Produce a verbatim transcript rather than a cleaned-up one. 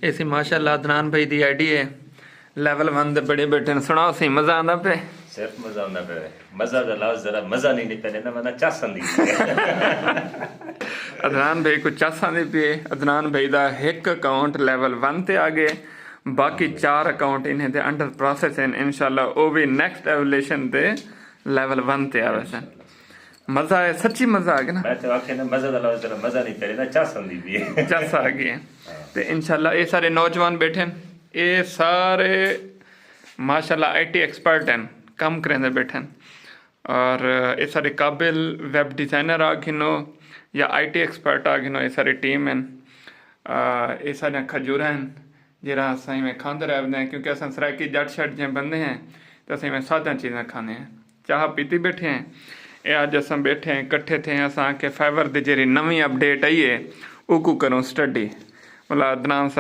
ایسی ماشاء اللہ عدنان بھائی دی آئی ڈی ہے، لیول ون دے بڑے بیٹھے نے۔ سناؤ سی، مزہ آندا پے؟ صرف مزہ آندا پے۔ مزہ دا لفظ ذرا مزہ نہیں نکلے نا، ورنہ چس آندی پئی۔ عدنان بھائی کو چس آندی پی ہے۔ عدنان بھائی دا ہک اکاؤنٹ لیول ون تے آ گئے، باقی چار اکاؤنٹ انہیں دے انڈر پروسیس ہیں۔ انشاءاللہ او بھی نیکسٹ ایولیشن دے لیول ون تے آ ویسن۔ مزہ ہے، سچی مزہ آ گیا نا۔ میں تے آکھے نا، مزہ دا لفظ ذرا مزہ نہیں پے نا، چس آندی پئی ہے۔ چس آ گئے۔ تے انشاءاللہ اے سارے نوجوان بیٹھے ہیں، اے سارے ماشاءاللہ آئی ٹی ایکسپرٹ ہیں، کم کریندے بیٹھے ہیں۔ اور اے سارے قابل ویب ڈیزائنر آ گھنو یا آئی ٹی ایکسپرٹ آ گھنو، اے ساری ٹیم ہیں۔ آ، اے ساریاں کھجوراں ہیں جیڑھا اساں ایویں کھاندے رہ ویندے ہیں، کیونکہ اساں سرائیکی جٹ شٹ جیں بندے ہیں تے اساں ایویں سادیاں چیزاں کھاندے ہیں۔ چاہ پیتی بیٹھے ہیں۔ اے اج اساں بیٹھے ہیں، اکٹھے تھے ہیں، اساں آکھے فائیور دی جیڑھی نویں اپڈیٹ آئی ہے اوکوں کروں سٹڈی۔ ملا عدنان صاحب